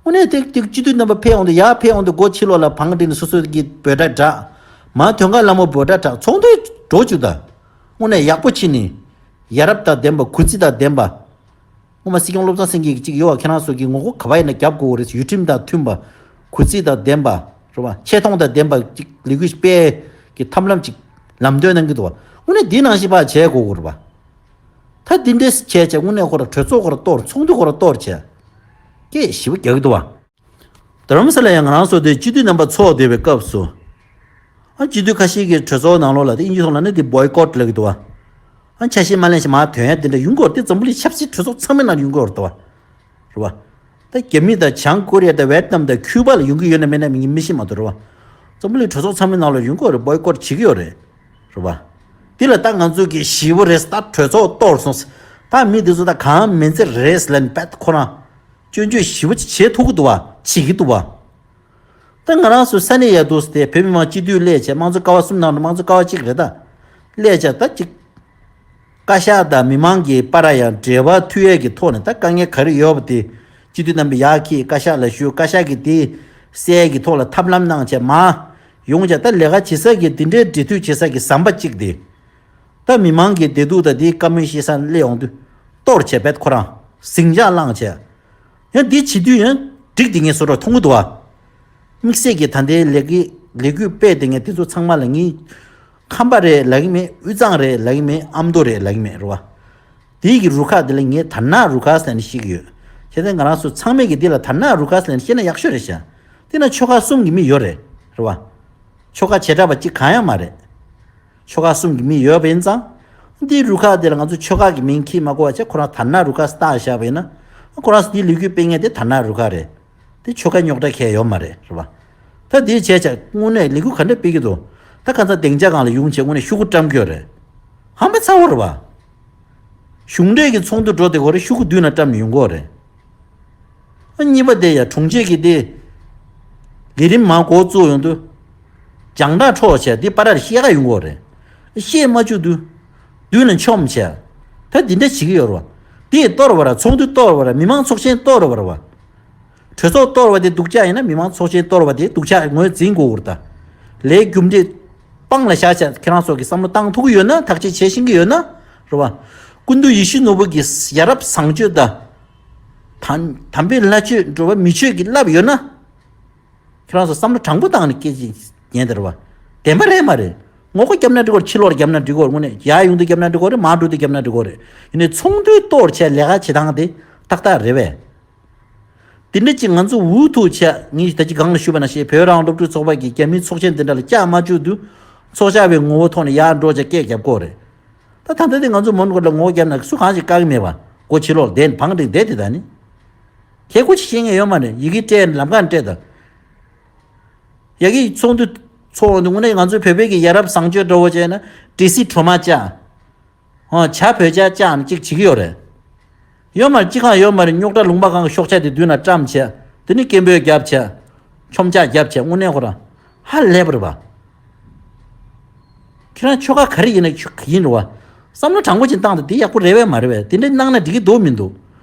དངོས་གནས་དེ་དེ་སྤྱི་འཐུས་རྣམ་པ་ཕེབས་ཡོང་དུས་ཡར་ཕེབས་ཡོང་དུས་སྒོ་ཕྱི་ལོགས་ལ་བང་སྒྲིག་ནས་སོ་སོ་གི་འབོད་སྒྲ་བསྒྲགས། མར་དོན་ཁ་ལ་མོ་འབོད་སྒྲ་བསྒྲགས། ཚོགས་འདུ་འགྲོ་བཅུག་ད། དངོས་གནས་ཡག་པོ་བྱས་ནས། ཡ་རབས་དང་ལྡན་པ། གུས་བརྩི་དང་ལྡན་པ། སྔོན་མ་སྲིད་སྐྱོང་བློ་བཟང་སེང་གེ་གཅིག་ཡོད་པ། ཁྱེད་རང་ཚོ་གིས་ངོ་རྒོལ་ག་པར་ཡིན་ན་རྒྱབ་དགོས་རེད། ཡུལ་ཁྲིམས་དང་མཐུན་པ། གུས་བརྩི་དང་ལྡན་པ། རེད་པ། ཆེ་མཐོང་དང་ལྡན་པ་གཅིག་ལས་འགུལ་སྤེལ་གྱི་ཐབས་ལམ་གཅིག་ལམ་སྟོན་གནང་གི་འདུག་པ། དངོས་གནས་འདི་ནང་བཞིན་པ་བྱེད་དགོས་དགོས་རེད་པ། ད་འདི་འདྲས་བྱས་བྱས་དངོས་གནས་ཁོ་ར་གྲོས་ཚོགས་ཁོ་ར་གཏོར། ཚོགས་འདུ་ཁོ་ར་གཏོར་བྱས། སྐད་ཞེ་པོ་རྒྱག་གི་འདུག་པ། རྡ་རམ་ས་ལ་ཡང་ང་རང་ཚོ་དེ་སྤྱི་འཐུས་རྣམ་པ་ཚོགས་བསྡད་པའི་སྐབས་སུ། ཨ་སྤྱི་འཐུས་ཁ་ཤས་ཀྱིས་གྲོས་ཚོགས་ནང་ལོགས་ལ་དེ་དབྱིན་ཇི་ཐོག་ལ་ནི་དེ་བོའི་ཀོཊ་ལབ་ཀྱི་འདུག་པ། ཨ་ཆ་ཤས་མ་ལེན་ཞིག་མར་ཐོན་ཡ་དེ་འདྲ་ཡོང་གི་ཡོད་རེད། དེ་འཛམ་བུ་གླིང་ཆབ་སྲིད་གྲོས་ཚོགས་ཚང་མའི་ནང་ཡོང་གི་ཡོད་རེད་པ། རེད་པ། ད་རྒྱ་མི་དང་བྱང་ཀོ་རི་ཡ་དང་ཝེད་ནམ་དང་ཁྱུ་པ་ལ་ཡོང་གི་ཡོད་ན་མེད་ན་མི་མི་ཤེས་མ་གཏོགས། རེད་པ། འཛམ་བུ་གླིང་གྲོས་ཚོགས་ཚང་མའི་ནང་ལ་ཡོང་གི་ཡོད་རེད། བོའི་ཀོཊ་བྱེད་ཀྱི་ཡོད་རེད། རེད་པ། དེ་ལ་ད་ང་ཚོ་གི་ཞེ་པོ་རེད། ད་གྲོས་ཚོགས་གཏོར་སོང་། ད་མི་དེ་ཚོ་ད་གང་མིན་ཚད་རེད་ལབ་ནས་རྦད་ཁོ་རང་སྐྱོན་བརྗོད་ཞེ་པོ་ཅིག་བྱེད་ཐུབ་ཀྱི་འདུག་པ། བྱེད་ཀྱི་འདུག་པ། ད་ང་རང་ཚོ་ས་གནས་ཡ་འདུག་སེ་དེ་བོད་མི་མང་སྤྱི་འཐུས་སླེབས་བྱས། དམངས་གཙོ་ཀ་བ་གསུམ་ནང་དུ་དམངས་གཙོ་ཀ་བ་གཅིག་རེད་ད། སླེབས་བྱས་ད་ཅིག་བཀའ་ཤག་དང་མི་མང་གི་བར་ཡང་འབྲེལ་བ་མཐུད་ཡས་ཀྱི་ཐོག་ནས་ད་དཀའ་ངལ་ག་རེ་ཡོད་པ་དེ་ སྤྱི་འཐུས་རྣམ་པས་ཡར་འཁྱེར། བཀའ་ཤག་ལ་ཞུ། བཀའ་ཤག་གིས་དེ་སེལ་གྱི་ཐོག་ལ་ཐབས་ལམ་གནང་བྱས་མར་ཡོང་བྱས། ད་ལས་ཀ་བྱེད་ས་གི་དེ་འདྲའི་འབྲེལ་མཐུད་བྱེད་ས་གི་ཟམ་པ་གཅིག་དེ། ད་མི་མང་གི་བདེ་སྡུག་དང་དེའི་བཀའ་མོལ་བཤད་ས་སླེབས་ཡོང་དུས། གཏོར་བྱས་བེད་ཁོ་རང་ཟིང་ཆ་བསླངས་བྱས། ཡང་འདི་བྱེད་དུས་ཡང་འགྲིག་དེ་ངས་བཟོ་འདྲ་མཐོང་གི་འདུག་བ། དམིགས་བསལ་གྱི་ད་ལྟའི་ལས་ཀའི་ལས་འགུལ་སྤེལ་དེ་ངས་དེ་ཚོ་ཚང་མ་ལ་ངས་ཁམས་པ་རེད་ལབ་ཀྱི་མེད། དབུས་གཙང་རེད་ལབ་ཀྱི་མེད། ཨ་མདོ་རེད་ལབ་ཀྱི་མེད་རེད་བ། དེའི་གི་རུ་ཁག་དེ་ལ་ངས་དར་ནག་རུ་ཁག་ཟེར་ནས་བཤད་ཀྱི་ཡོད། བྱས་ཙང་ང་རང་ཚོ་ཚང་མས་ཀྱི་འདི་ལ་དར་ནག་རུ་ཁག་ཟེར་ནས་བཤད་ན་ཡག་ཤོས་རེད་ཤག་དེ་ན་ཆོལ་ཁ་གསུམ་གྱི་མི་ཡོད་རེད། རེད་བ། ཆོལ་ཁ་བྱེ་བྲག་པ་གཅིག་གང་ཡང་མ་རེད། ཆོལ་ཁ་གསུམ་གྱི་མི་ཡོད་པ་ཡིན་ཙང་། འདིའི་རུ་ཁག་དེ་ལ་ང་ཚོ་ཆོལ་ཁ་གི་མིང་ཁྱེར་མ་དགོས་པ་བྱས། ཁོ་རང་དར་ནག་རུ་ཁག་བཏགས་བཞག་པ་ཡིན་ན། ཁོ་རང་ཚོ་འདིའི་ལས་འགུལ་སྤེལ་མཁན་དེ་དར་ནག་རུ་ཁག་རེད། དེ་ཆོལ་ཁ་རྙོག་དྲ་གང་ཡང་ཡོད་མ་རེད། རེད་བ། ད་དེ་བྱས་བྱས་དངོས་གནས་ལས་འགུལ་ག་འདྲ་སྤེལ་གྱི་འདུག་ད་ཁ་སང་སྡིངས་ཆ་སྒང་ལ་ཡོང་བྱས་དངོས་གནས་ཤོག་གུ་བཀྲམ་གྱི་ཡོད་རེད། ཧམ་པ་ཚ་བོ་རེད་བ། གཞུང་འབྲེལ་གྱི་ཚོགས་འདུ་འགྲོ་བསྡད་ཀྱི་ཡོད་རེད། ཤོག་གུ་མདུན་ལ་བཀྲམ་ནས་ཡོང་གི་ཡོད་རེད། ཨ་གཉིས་པ་དེ་ཡ་དྲུང་ཆེ་གིས་དེ་ལས་རིམ་མར་འགོ་བཙུགས་ཡོང་དུས། རྒྱང་བསྒྲགས་འཕྲོ་བྱས་དེ་པར་ར་བཤད་ག་ཡོང་གི་ཡོད་རེད། བཤད་མ་བཅུག་དུས་མདུན་ལ་མཆོངས་བྱས། ད་འདི་འདྲ་བྱེད་ཀྱི་ཡོད་རེད་བ། དེ་གཏོར་བ་ར་ཚོགས་འདུ་གཏོར་བ་ར་མི་མང་ཚོགས་ཆེན་གཏོར་བ་ར་བ། གྲོས་ཚོགས་གཏོར་བ་དེ་སྡུག་ཅག་ཡིན་ན་མི་མང་ཚོགས་ཆེན་གཏོར་བ་དེ་སྡུག་ཅག་ངོས་འཛིན་དགོས་ཀྱི་རེད་ད། ལས་རྒྱུ་འབྲས་སྤང་ལ་བཞག་བྱས་ཁྱེད་རང་ཚོ་གི་བསམ་བློ་བཏང་ཐུབ་ཀྱི་ཡོད་ན། ཐག་གཅོད་བྱེད་ཤེས་ཀྱི་ཡོད་ན། རེད་བ། ཀུན་འདུས་ཡིད་བཞིན་ནོར་བུ་གི་ཡ་རབས་བཟང་སྤྱོད་དང་། དམ་དམ་པའི་ལྷ་ཆོས་འགྲོ་བ་མི་ཆོས་ཀྱི་བསླབ་ཡོད་ན། ཁྱེད་རང་ཚོ་བསམ་བློ་དྲང་པོ་བཏང་ནས་སྐད་ཆ་ཉན་དེ་རེད་བ། བདེན་པ་རེད་མ་རེད། ངོ་རྒོལ་བརྒྱབ་ན་འགྲིག་གོ་རེད། ཕྱི་ལོགས་ལ་བརྒྱབ་ན་འགྲིག་གོ་རེད། དངོས་གནས་ཡར་ཡོང་དུས་བརྒྱབ་ན་འགྲིག་གོ་རེད། མར་འགྲོ་དུས་བརྒྱབ་ན་འགྲིག་གོ་རེད། ཡིན་ནའི་ཚོགས་འདུ་གཏོར་བྱས་ལས་ཀ་བྱེད་སྟངས་དེ་ཏག་ཏག་རེད་པས། དེ་འདྲ་ཅིག་ང་ཚོ་འུ་ཐུག་བྱས། ངས་ད་ཅི་སྒང་ལ་ཞུས་པ་ནང་བཞིན་བོད་རང་དབང་སློབ་ཕྲུག་ཚོགས་པ་གི་རྒྱ་མིའི་ཚོགས་ཆེན་དེ་འདྲ་ལ་བཅར་མ་བཅུག་དུས། ཚོགས་བཅར་བའི་ངོ་བོ་ཐོག་ནས་ཡར་འགྲོ་བྱས་སྐད་རྒྱབ་དགོས་རེད། ད་ད་ལྟ་དེ་ང་ཚོ་མོན་གྷོ་ལ་ངོ་རྒོལ་བརྒྱབ་ན་སུ་གང་ཞིག་བཀག་གི་མེད་པ། སྒོ་ཕྱི་ལོགས་བསྡད་ནས་བང་བསྒྲིགས་བསྡད་དེ་ད་ནི། ཁྱེད་སྐུ་མཁྱེན་ཤེས་མཁན་ཡོད་མ་རེད། ཡི་གེ་སྤྲད་ལམ་ཁ་སྤྲད་ད། ཡ་གི་ཚོགས་འདུ་ཚོགས་འདུ་དངོས་གནས་ང་ཚོའི་བོད་པའི་གི་ཡ་རབས་བཟང་སྤྱོད་འདྲ་བོ་བྱས་ན་འབྲས་སིལ་གྲོ་མ་བཅག་ཧོ་ཇ་བོད་ཇ་བཅག་ནས་ཅིག་བྱེད་ཀྱི་ཡོད་རེད། ཡོད་མ་རེད། ཅི་གང་ཡོད་མ་རེད། རྙོག་དྲ་ལུང་པ་གང་གི་ཤོག་ཆ་དེ་མདུན་ལ་བཀྲམ་བྱས། དེ་ནི་སྐད་འབོད་རྒྱབ་བྱས། མཆོང་རྒྱག་རྒྱབ་བྱས། དངོས་གནས་ཁོ་རང་ཧ་ལས་པ་རེད་པ། ཁྱེད་རང་ཆོལ་ཁ་ག་རེ་ཡིན་ན་ཆོལ་ཁ་ཡིན་རེད་བ། བསམ་བློ་དྲང་པོ་ཅིག་བཏང་དང་དེ་ཡག་པོ་རེད་པས་མ་རེད་པས། དེ་འདྲ་གནང་ན་འགྲིག་གི་འདུག་མི་འདུག་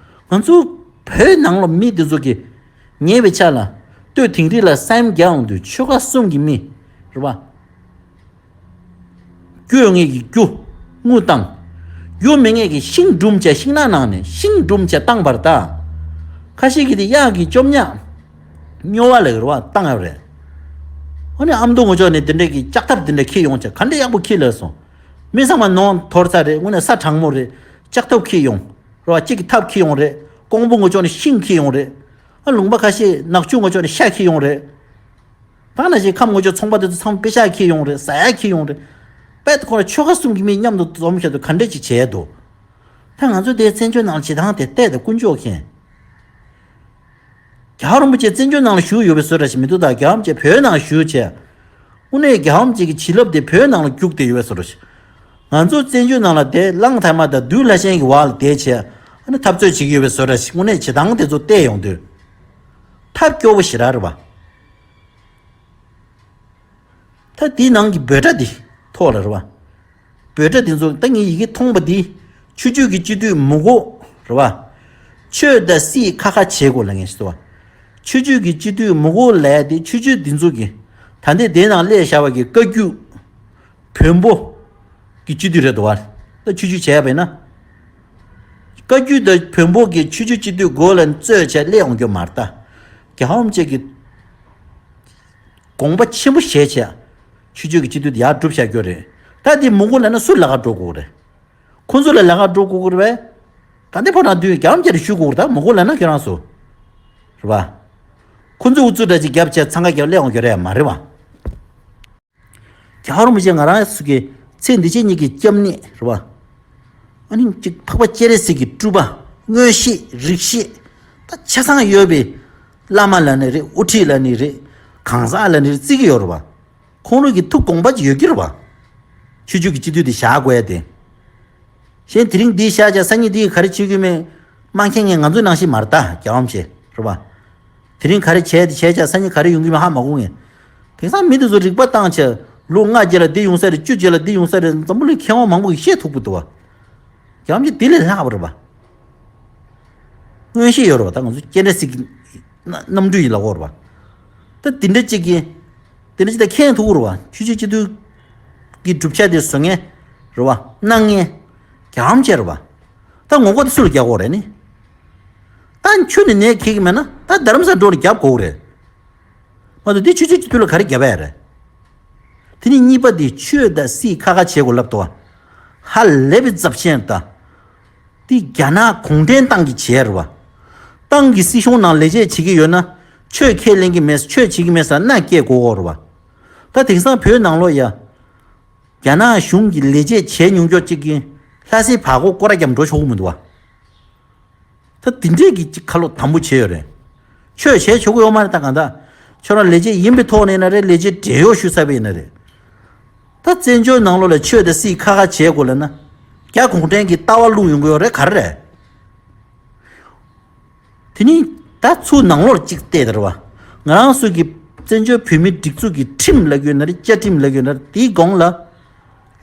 ང་ཚོ་བོད་ནང་ལ་མི་དེ་ཚོ་གི་ཉེ་བའི་ཆ་ལ་སྟོད་དིང་རི་ལ་སེམས་རྒྱ་འོང་དུས་ཆོལ་ཁ་གསུམ་གྱི་མི་རེད་བ། རྒྱུ་ཡོད་མཁན་གྱི་རྒྱུ་དངུལ་བཏང་། རྒྱུ་མེད་མཁན་གྱི་ཤིང་སྦྲུམ་བྱས་ཤིང་ནགས་ནང་ནས་ཤིང་སྦྲུམ་བྱས་བཏང་བར་ད། ཁ་ཤས་ཀྱིས་དེ་གཡག་གི་བཅོམ་ཉག་སྨྱོ་བ་ལ་རེད་བ་བཏང་ཡོད་རེད། ཨ་ནི་ཨ་མདོ་ངོས་ཕྱོགས་ནས་དེ་འདྲས་ཀྱི་ལྕགས་ཐབ་དེ་འདྲས་འཁྱེར་ཡོང་བྱས་ག་འདྲས་ཡག་པོ་འཁྱེར་སླེབས་སོང་། མི་ཚང་མ་ནོར་འཐོར་ཚར་རེད། དངོས་གནས་ས་དྲང་མོ་རེད། ལྕགས་ཐབ་འཁྱེར་ཡོང་རེད་བ། གཅིག་གིས་ཐབ་འཁྱེར་ཡོང་རེད། ཀོང་པོ་ངོས་ཕྱོགས་ནས་ཤིང་འཁྱེར་ཡོང་རེད། ཨ་ལུང་པ་ཁ་ཤས་ནག་ཆུ་ངོས་ཕྱོགས་ནས་ཤ་འཁྱེར་ཡོང་རེད། ད་ནང་བཞིན་ཁམས་ངོས་ཕྱོགས་ཚོང་པ་དེ་ཚོ་ཚང་མ་པེ་ཤག་འཁྱེར་ཡོང་རེད། ཟ་ཡག་འཁྱེར་ཡོང་རེད། དཔེ་ཁོ་རང་ཆོལ་ཁ་གསུམ་གྱི་མི་མཉམ་དུ་འཛོམས་བྱས་དུས་ག་འདྲས་ཅིག་བྱས་འདུག་ད་ང་ཚོ་དེ་བཙན་བྱོལ་ནང་ལ་བྱེད་སྟངས་དེ་བལྟས་དང་དཀོན་མཆོག་མཁྱེན། རྒྱལ་བ་རིན་པོ་ཆེ་བཙན་བྱོལ་ནང་ལ་བཞུགས་ཡོད་པའི་བཟོ་འདྲ་ཞིག་མི་འདུག་ད་རྒྱལ་བ་རིན་པོ་ཆེ་བོད་ནང་བཞུགས་བྱས། དངོས་གནས་རྒྱལ་བ་རིན་པོ་ཆེ་གི་བྱིན་རླབས་དེ་བོད་ནང་ལ་རྒྱུགས་བསྡད་ཡོད་པའི་བཟོ་འདྲ་ཞིག་ང་ཚོ་བཙན་བྱོལ་ནང་ལ་བསྡད་གླང་དར་མ་དང་བདུད་ལྷ་ཆེན་གྱི་འོག་ལ་བསྡད་བྱས། ཨ་ནི་འཐབ་རྩོད་བྱེད་ཀྱི་ཡོད་པའི་བཟོ་འདྲ་ཞིག་དངོས་གནས་བྱེད་སྟངས་དེ་ཚོ་བལྟས་ཡོང་དུས། ཐབས་སྐྱོ་བོ་ཞེ་དྲག་རེད་བ། ད་དེའི་ནང་གི་འབོད་སྒྲ་འདི་ཐོག་ལ་རེད་བ། འབོད་སྒྲ་འདི་ཚོ་ད་ངས་ཡི་གེ་མཐོང་བ་འདི། ཆོས་བརྒྱུད་ཀྱི་སྤྱི་འཐུས་མི་དགོས་རེད་བ། ཆོས་དང་སྲིད་ཁ་ཁ་བྱེད་དགོས་ལབ་མཁན་ཞིག་འདུག་བ། ཆོས་བརྒྱུད་ཀྱི་སྤྱི་འཐུས་མི་དགོས་ལབ་དེ་ཆོས་བརྒྱུད་འདི་ཚོ་གི་ད་ལྟའི་དེའི་ནང་སླེབས་བཞག་པ་གི་བཀའ་བརྒྱུད། བོན་པོ་གི་སྤྱི་འཐུས་རེད་འདུག་བ། ད་ཆོས་བརྒྱུད་བྱས་པ་ཡིན་ན། བཀའ་བརྒྱུད་དང་བོན་པོ་གི་ཆོས་བརྒྱུད་སྤྱི་འཐུས་དགོས་ལ་རྩོད་བྱས་སླེབས་ཡོང་རྒྱུ་མ་རེད་ད། རྒྱལ་བ་རིན་པོ་ཆེ་གི་དགོངས་པ་ཆེན་པོ་བཞེས་བྱས། ཆོས་བརྒྱུད་ཀྱི་སྤྱི་འཐུས་དེ་ཡར་སྒྲུབ་བཞག་རྒྱུ་རེད། ད་དེ་མི་དགོས་ལབ་ན་སུ་ལ་ཁ་འགྲོ་དགོས་རེད། ཁོ་ཚོ་ལ་ལ་ཁ་འགྲོ་དགོས་རེད་པས། ད་འདི་ཕོ་ནང་དུས་རྒྱལ་བ་རིན་པོ་ཆེར་ཞུ་དགོས་རེད། ད་མི་དགོས་ལབ་ན་ཁྱོད་རང་ཚོ། རེད་པ། ཁོ་ཚོས་ཨུ་ཚུགས་འདྲ་ཅིག་བརྒྱབ་བྱས་འཚང་ཁ་བརྒྱབ་སླེབས་ཡོང་རྒྱུ་རེད་མ་རེད་པ། རྒྱལ་བ་རིན་པོ་ཆེ་ང་རང་ཚོ་གི་ཚེ་འདི་ཕྱི་གཉིས་ཀྱི་སྐྱབས་གནས་རེད་པ། ཨ་ནི་གཅིག་འཕགས་པ་སྤྱན་རས་གཟིགས་ཀྱི་སྤྲུལ་པ། མངོན་ཤེས་རིག་ཤེས་ད་ཆ་ཚང་ཡོད་པའི་བླ་མ་ལབ་ནི་རེད། དབུ་ཁྲིད་ལབ་ནི་རེད། གང་ཟག་ལབ་ནི་རེད། བརྩི་གི་ཡོད་རེད་པ། ཁོང་རང་གི་ཐུགས་དགོངས་པ་ཅིག་ཡོད་ཀྱི་རེད་པ། ཆོས་བརྒྱུད་ཀྱི་སྤྱི་འཐུས་དེ་བཞག་དགོས་ཡ་དེ། གཞན་དེ་རིང་འདི་བཞག་བྱས་སང་ཉིན་འདི་ག་རེ་བྱེད་ཀྱི་མེད། མ་མཁྱེན་མཁན་ང་ཚོའི་ནང་བཞིན་མ་རེད་ད། རྒྱལ་བ་རིན་པོ་ཆེ་རེད་པ། དེ་རིང་ག་རེ་བྱས་དེ་བྱས་བྱས་སང་ཉིན་ག་རེ་ཡོང་གི་མེད་ཧ་མ་གོ་མཁན། དེང་སང་མི་དེ་ཚོ་རིག་པ་བཏང་བྱས་ལོ་ལྔ་རྗེས་ལ་འདི་ཡོང་ས་རེད། བཅུ་རྗེས་ལ་འདི་ཡོང་ས་རེད། འཛམ་བུ་གླིང་མཁས་དབང་མང་པོ་ཞིག་བཤད་ཐུབ་ཀྱི་འདུག་པ། རྒྱལ་བ་རིན་པོ་ཆེ་དེ་ལས་ལྷག་པ་རེད་པ། མངོན་ཤེས་ཡོད་རེད་བ། ད་ང་ཚོ་སྤྱན་རས་གཟིགས་ཀྱི་རྣམ་སྤྲུལ་ཡིན་ལབ་ཀྱི་ཡོད་རེད་བ། ད་དེ་འདྲ་གཅིག་གིས་དེ་འདྲ་གཅིག་ད་མཁྱེན་ཐུབ་ཀྱི་རེད་བ། ཆོས་བརྒྱུད་སྤྱི་འཐུས་ཀྱི་གྲུབ་ཆ་དེ་བཟོ་མཁན་རེད་བ། གནང་མཁན་རྒྱ་གྲམ་ཆེ་རེད་བ། ད་ངོ་རྒོལ་དེ་སུ་ལ་རྒྱག་དགོས་རེད་ནི། ད་ཆོས་ནི་ནས་འཁེལ་གྱི་མེད་ན་ད་རྡ་རམ་ས་འགྲོ་ལ་རྒྱབ་དགོས་རེད། མ་གཏོགས་འདི་ཆོས་བརྒྱུད་སྤྱི་འཐུས་ལ་ག་རེ་རྒྱབ་ཡ་རེད། དེ་ནས་གཉིས་པ་འདི་ཆོས་དང་སྲིད་ཁ་ཁ་བྱེད་དགོས་ལབ་འདུག་བ། ཧ་ལས་པའི་རྫབ་ཆེན་ད། འདི་རྒྱ་ནག་གུང་ཁྲན་ཏང་གི་བྱེད་རེད་བ། ཏང་གི་སྲིད་གཞུང་ནང་ལས་བྱེད་བྱེད་ཀྱི་ཡོད་ན་ཆོས་ཁས་ལེན་གྱི་མེད། ཆོས་བྱེད་ཀྱི་མེད་ཟེར་ན་སྐད་གོ་གོ་རེད་བ། ད་དེང་སང་བོད་ནང་ལོགས་ཡ། རྒྱ་ནག་གཞུང་གི་ལས་བྱེད་བྱས་མྱོང་ཆོག་ཅིག་གིས་ལྷ་སའི་བར་སྐོར་སྐོར་ར་རྒྱབ་འགྲོ་ཆོག་གི་མི་འདུག་བ། ད་དེ་འདྲས་ཀྱི་ཅིག་ཁ་ལོ་དམ་པོ་བྱས་ཡོད་རེད། ཆོས་བྱས་ཆོག་གི་ཡོད་མ་རེད། ད་གང་ལྟར་ཁྱོད་རང་ལས་བྱེད་ཡིན་པའི་ཐོག་ནས་ཡིན་ན་རེད། ལས་བྱེད་བྲེལ་གཡོག་ཞུ་ཚར་བ་ཡིན་ན་རེད། ད་བཙན་བྱོལ་ནང་ལོགས་ལ་ཆོས་དང་སྲིད་ཁ་ཁ་བྱེད་དགོས་ལབ་ན། རྒྱ་གུང་ཁྲན་གྱི་ལྟ་བ་བླུག་ཡོང་གི་ཡོད་རེད། ག་རེ་རེད། དེ་ནི་ད་ཚུར་ནང་ལོགས་གཅིག་བལྟས་དེ་རེད་བ། ང་རང་ཚོ་གི་བཙན་བྱོལ་བོད་མིའི་སྒྲིག་འཛུགས་ཀྱི་ཁྲིམས་ལབ་ཀྱི་ཡོད་ན་རེད། བཅའ་ཁྲིམས་ལབ་ཀྱི་ཡོད་ན་རེད། དེའི་གོང་ལ་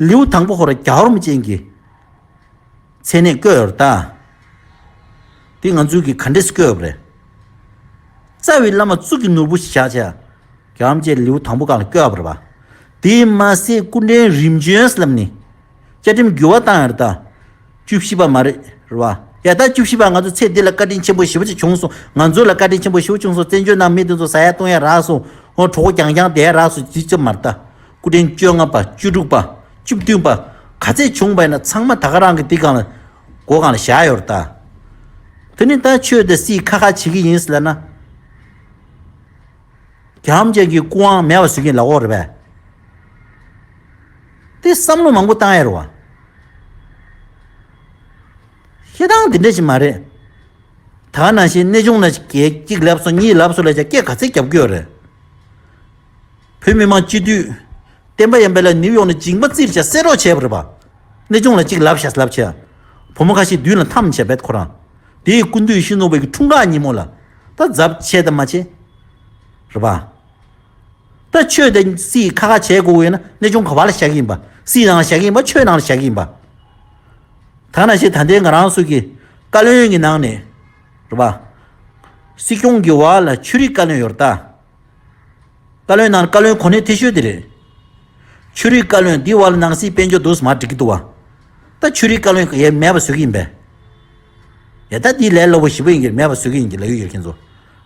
ལེའུ་དང་པོ་ཁོ་རང་རྒྱལ་བ་རིན་པོ་ཆེ་གི་མཚན་གནས་བཀོད་ཡོད་རེད་ད། དེ་ང་ཚོས་ཀྱི་ག་འདྲས་བཀོད་ཡོད་རེད། རྩ་བའི་བླ་མ་གཙུག་གི་ནོར་བུ་ཞིག་བཞག་བྱས། རྒྱལ་བ་རིན་པོ་ཆེ་ལེའུ་དང་པོ་སྒང་ལ་བཀོད་ཡོད་རེད་བ། དེ་མ་ཟད་སྐུ་ཕྲེང་རིམ་བྱོན་ལབ་ནི། བཅའ་ཁྲིམས་འགྱུར་བ་བཏང་ཡོད་རེད་ད། བཅུ་བཞི་པ་མ་རེད་རེད་བ། ཡ་ད་བཅུ་བཞི་པ་ང་ཚོ་ཚེ་འདི་ལ་བཀའ་དྲིན་ཆེན་པོ་ཞེ་པོ་ཅིག་བྱུང་སོང་། ང་ཚོ་ལ་བཀའ་དྲིན་ཆེན་པོ་ཞེ་པོ་བྱུང་སོང་། བཙན་བྱོལ་ནང་མི་དེ་ཚོ་ཟ་ཡ་བཏུང་ཡ་རག་སོང་། འོ་གྲོད་ཁོག་རྒྱང་རྒྱང་བསྡད་ཡ་རག་སོང་། ཅི་ཅི་མ་རེད་ད། སྐུ་ཕྲེང་བཅོ་ལྔ་པ། བཅུ་དྲུག་པ། བཅུ་བདུན་པ། ག་ཚད་བྱུང་བ་ཡིན་ན་ཚང་མ་ད་ག་རང་གི་འདི་སྒང་ལ་སྒོ་སྒང་ལ་བཞག་ཡོད་རེད་ད། དེ་ནི་ད་ཆོས་དང་སྲིད་ཁ་ཁ་བྱེད་ཀྱི་ཡིན་ཟེར་ལབ་ན། རྒྱལ་བ་རིན་པོ་ཆེ་གི་སྐུ་དབང་མེད་པ་བཟོ་གི་ཡིན་ལབ་ཀྱི་ཡོད་རེད་པས། དེ་བསམ་བློ་མང་པོ་བཏང་ཡ་རེད་བ། བཤད་སྟངས་དེ་འདྲ་ཞིག་མ་རེད། ད་ག་ནང་བཞིན་གནས་ཆུང་ལ་གཅིག་ལབ་སོང་གཉིས་ལབ་སོང་ལབ་བྱས་སྐད་ག་ཚད་རྒྱབ་ཀྱི་ཡོད་རེད། བོད་མི་མང་སྤྱི་འཐུས། བསྟན་པ་ཡར་འཕེལ་ལ་ནིའུ་ཡོག་ནས་མཇིང་པ་བཙིར་བྱས་བསད་རོགས་བྱས་པ་རེད་པ། གནས་ཆུང་ལ་གཅིག་ལབ་ཤག་ལབ་བྱས། བུ་མོ་ཁ་ཤས་མདུན་ལ་འཐམས་བྱས་བེད་ཁོ་རང་། དེའི་སྐུ་མདུན་ཡིད་བཞིན་ནོར་བུ་གི་འཁྲུངས་སྐར་ཉིན་མོ་ལ། ད་རྫབ་ཆེ་དང་མ་ཆེ། རེད་པ། ད་ཆོས་དང་སྲིད་ཁ་ཁ་བྱེད་དགོས་ཡོད་ན་གནས་ཆུང་ག་པ་ལ་བཞག་གི་ཡིན་པ། སྲིད་ནང་ལ་བཞག་གི་ཡིན་པ། ཆོས་ནང་ལ་བཞག་གི་ཡིན་པ། ད་ནང་བཞིན་ད་ལྟའི་ང་རང་ཚོ་གི་བཀའ་བློན་གྱི་ནང་ནས། རེད་པ། སྲིད་སྐྱོང་གི་འོག་ལ་ཆོས་རིག་བཀའ་བློན་ཡོད་རེད་ད། བཀའ་བློན་ནང་བཀའ་བློན་གོ་གནས་མཐོ་ཤོས་དེ་རེད། ཆོས་རིག་བཀའ་བློན་འདི་འོག་ལ་ནང་སྲིད་དཔལ་འབྱོར་འདུག་སེ་མར་འགྲིག་གི་འདུག་བ། ད་ཆོས་རིག་བཀའ་བློན་ཡས་མེད་པ་བཟོ་གི་ཡིན་པས། ཡ་ད་འདི་ལས་སླ་པོ་ཞེ་པོ་ཡིན་གྱི་མེད་པ་བཟོ་གི་ཡིན་གྱི་ལབ་ཀྱི་ཡོད་ཁྱེད་ཚོ།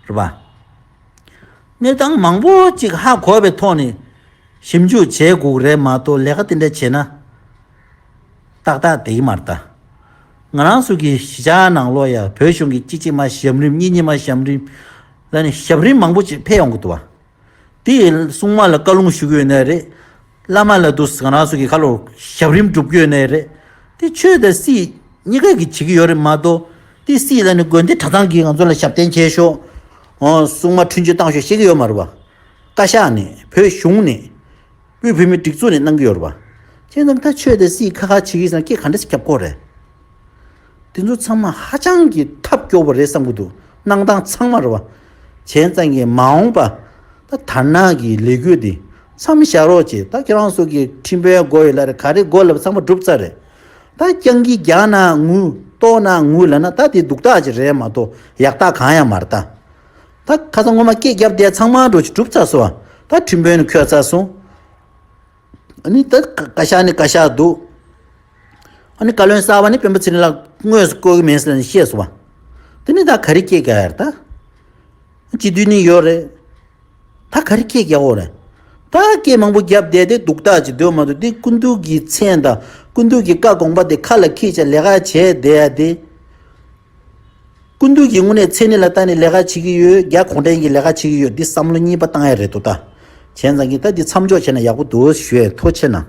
རེད་པ། གནས་སྟངས་མང་པོ་ཅིག་ཧ་གོ་བའི་ཐོག་ནས་ཞིབ་འཇུག་བྱེད་དགོས་རེད་མ་གཏོགས་ལས་ཀ་དེ་འདྲ་བྱས་ན་ཏག་ཏག་བསྡད་ཀྱི་མ་རེད་ད། ང་རང་ཚོ་གི་གཞིས་ཆགས་ནང་ལོགས་ཡ་བོད་གཞུང་གི་གཅིག་གཅིག་མ་ཞབས་རིམ་གཉིས་གཉིས་མ་ཞབས་རིམ། ལ་ནི་ཞབས་རིམ་མང་པོ་ཅིག་ཕེབས་ཡོང་གི་འདུག་བ། དེ་ཡི་སྲུང་མ་ལ་བཀའ་ལུང་ཞུ་གི་ཡོད་ནའི་རེད། བླ་མ་ལ་འདུག་ང་རང་ཚོ་གི་ཁ་ལོ་ཞབས་རིམ་སྒྲུབ་ཀྱི་ཡོད་ནའི་རེད། དེ་ཆོས་དང་སྲིད་གཉིས་ཀ་གི་བྱེད་ཀྱི་ཡོད་རེད་མ་གཏོགས། དེ་སྲིད་ལ་ནི་དགོན་སྡེ་གྲྭ་ཚང་གིས་ང་ཚོ་ལ་ཞབས་བརྟན་བྱས་ཤོག་འོ་སྲུང་མ་འཕྲིན་བཅོལ་བཏང་ཤོག་བཤད་ཀྱི་ཡོད་མ་རེད་བ། བཀའ་ཤག་ནས་བོད་གཞུང་ནས། དབུས་བོད་མིའི་སྒྲིག་འཛུགས་ནས་གནང་གི་ཡོད་རེད་བ། བྱས་ཙང་ད་ཆོས་དང་སྲིད་ཁ་ཁ་བྱེད་ཀྱི་ཟེར་ན་སྐད་ག་འདྲ་ཞིག་རྒྱབ་དགོས་རེད། དེ་ཚོ་ཚང་མ་ཧ་ཅང་གི་ཐབས་སྐྱོ་པོ་རེད་བསམ་གྱི་འདུག་གནང་སྟངས་ཚང་མ་རེད་བ། བྱས་ཙང་གི་མ་འོངས་པ། ད་དར་ནག་གི་ལས་འགུལ་འདི་མཚམས་བཞག་རོགས་བྱེད། ད་ཁྱེད་རང་ཚོ་གི་ཁྲིམས་དཔོན་དགོས་ཡོད་ལ་རེད། ག་རེ་དགོས་ལབ་ཚང་མ་གྲུབ་ཚར་རེད། ད་རྐྱང་གིས་རྒྱག་ན་ངུ་གཏོར་ན་ངུ་ལབ་ན་ད་དེ་སྡུག་རྟགས་ཅིག་རེད་མ་གཏོགས་ཡག་རྟགས་གང་ཡང་མ་རེད་ད། ད་ཁ་སང་སྔོན་མ་སྐད་བརྒྱབ་བསྡད་ཚང་མ་འགྲོ་ཅིག་གྲུབ་ཚར་སོང་བ། ད་ཁྲིམས་དཔོན་ནི་འཁོད་ཚར་སོང་། ཨ་ནི་ད་བཀའ་ཤག་ནི་བཀའ་ཤག་འདུག་ཨ་ནི་བཀའ་བློན་གསར་པ་ནི་སྤེན་པ་ཚེ་རིང་ལགས་དངོས་སུ་བསྐོ་གི་མིན་ཟེར་ནས་བཤད་སོང་བ། དེ་ནི་ད་ག་རེ་སྐད་རྒྱག་ཡ་རེད་ད། སྤྱི་འཐུས་ནི་ཡོད་རེད། ད་ག་རེ་སྐད་རྒྱག་འོ་རེད། ད་སྐད་མང་པོ་བརྒྱབ་བསྡད་དེ་སྡུག་རྟགས་ཅིག་སྡོད་མ་ཐུབ། དེ་སྐུ་མདུན་གྱི་མཚན་དང་སྐུ་མདུན་གྱི་བཀའ་དགོངས་པ་དེ་ཁ་ལ་འཁྱེར་བྱས་ལས་ཀ་བྱས་བསྡད་ཡ་དེ། སྐུ་མདུན་གྱིས་དངོས་གནས་མཚན་ཉིད་ལ་བལྟས་ནས་ལས་ཀ་བྱེད་ཀྱི་ཡོད། རྒྱ་གུང་ཁྲན་གྱིས་ལས་ཀ་བྱེད་ཀྱི་ཡོད། འདི་བསམ་བློ་གཉིས་པ་བཏང་ཡ་རེད་འདུག་ད། བྱས་ཙང་གི་ད་འདི་མཚམས་འཇོག་བྱས་ན་ཡག་པོ་འདུག་ཞུ་ཡས། ཐུགས་རྗེ་གནང་།